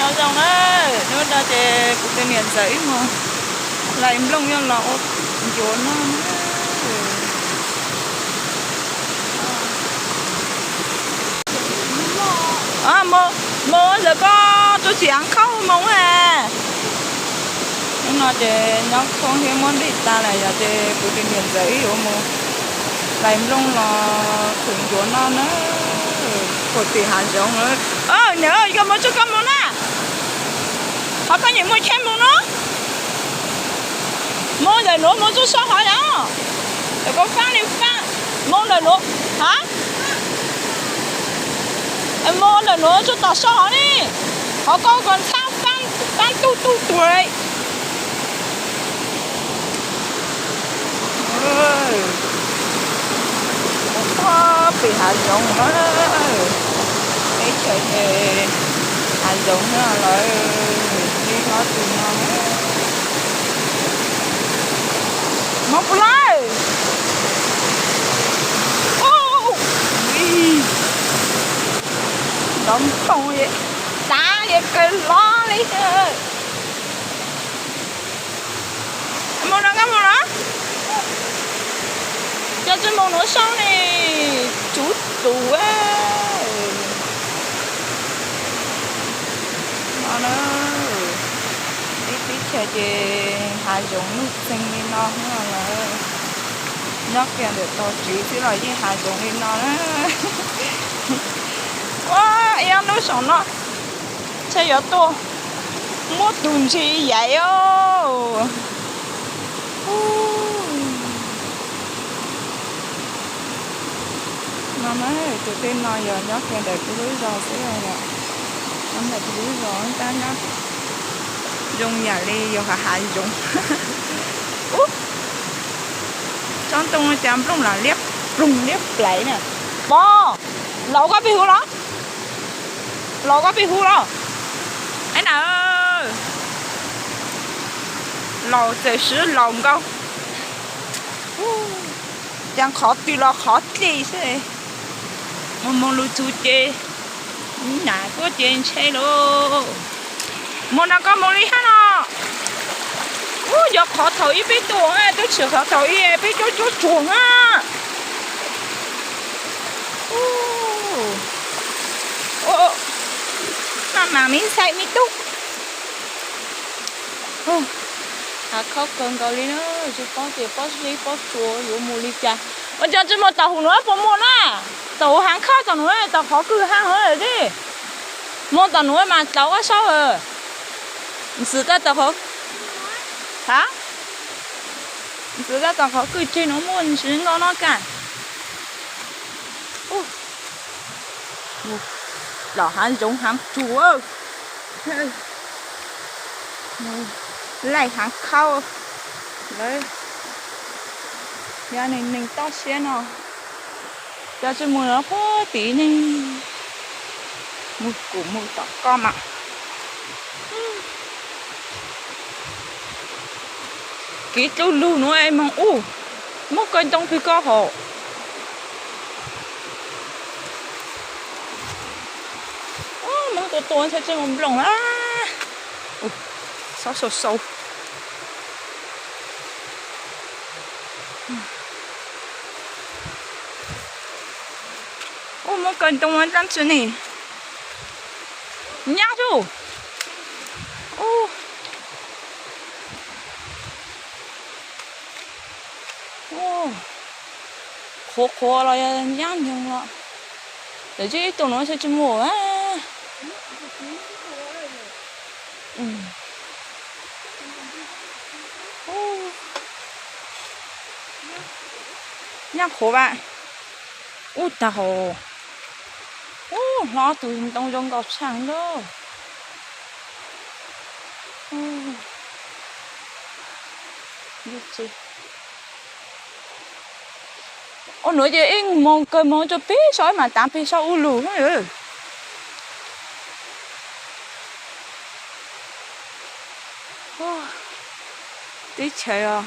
Nyob zoo na, hnub no ces kuv tus niam ntxawm wb mus hlais nplooj nyob los ua ncuav noj na. Mus, mus ntawm koj tsuj txiv av khaub moo a. Hnub no ces nyob khoob thiab muab nrim tas lawm yog ces kuv tus niam ntxawm wb yuav mus hlais nplooj los khwv ncuav noj na. Puag tim hav zoov. Niam, yog mus tsuj koj mus na. Qhov koj nyiam mus cheb mus no. Mus ntawm nuav mus tsuj sab hov yom. Koj faab li faab. Mus ntawm nuav, ha? Mus ntawm nuav tsuj tom sab hov ni. Qhov koj koj ntxhab faab tuj tuj tuag li. Mus puag pem hav zoov na. Teb chaws ces hav zoov na lawm, li hlob tus no. Mus puas lawm? Nrov nphoov, dav li kawg hlob li. Mus no koj mus los. Cov tsis mus nuav sab ne, tsuv tus. Teb chaws ces hav zoov nuj txeeg li no lawm. Nyob kiag ntawm tog tsev xwb los yeej hav zoov li no na. Ua, ib ob hnub saum no ntshe yuav tuaj muab tus ntsis yaiv os. No na, tus tej no yog nyob kiag ntawm kuv lub zos xwb os. Nyob ntawm kuv lub zos tab nyob zoo yam li yog hav zoov. Ub, tsob ntoo cas nplooj lam liab ploog liab plaiv na. Pog, laus koj pib hu los? Laus koj pib hu los? Ab na, laus txawm swb laus nkaus. Cas qhov twg los qhov dlej xwb. Mus mus lug txug ces nam kuab ces ntshe lauj. Mus no koj mus li hab no. Ub, yog qhov thaum ub peb tuaj, twb tsis qhov thaum ub peb cuab cuab tsuag na. Maj mam me ntxhais me tub. Hav khaub kawg nkaus li na, tsis paub tias pob zeb pob tsuas yuav mus li cas. Ua cas tsis mus tom huv nuav puas muaj na? Tom huv hav khaub tom nuav, tom qhov kws hav nuav tib. Mus tom nuav mas tau ob sab. Ntxwv tau tom qhov, ha? Ntxwv tau tom qhov kws tseg nuav muaj ntsis nkaus no kag. Los hav zoov hav tsuag, laij hav khaub lawm. Yog neeg neeg toj siab no, cov tsis mus puag tim neeg, mus kuv mus tom koj mas. Kev dlub lug nuav moog ub, muab kaw ntoo pig koj hauv. Moog tua tua ntshe tsis mus nplooj na. Xob sau sau. Ub, muab kaw ntoo dlaab tsi ne? Nyab tug. Ub, qhuav qhuav los yog nyab nyoog los. Lawv tsis ib tug nuav tsis mus. Nyab qhuav vas. Ub, tag hauv. Ub, hlob tus ntoo zoo nkaus tshaj lawm. Ua nuav ces ib moog kawg moog rua pig saub mas tav pig saub ub lug. Teb chaws os,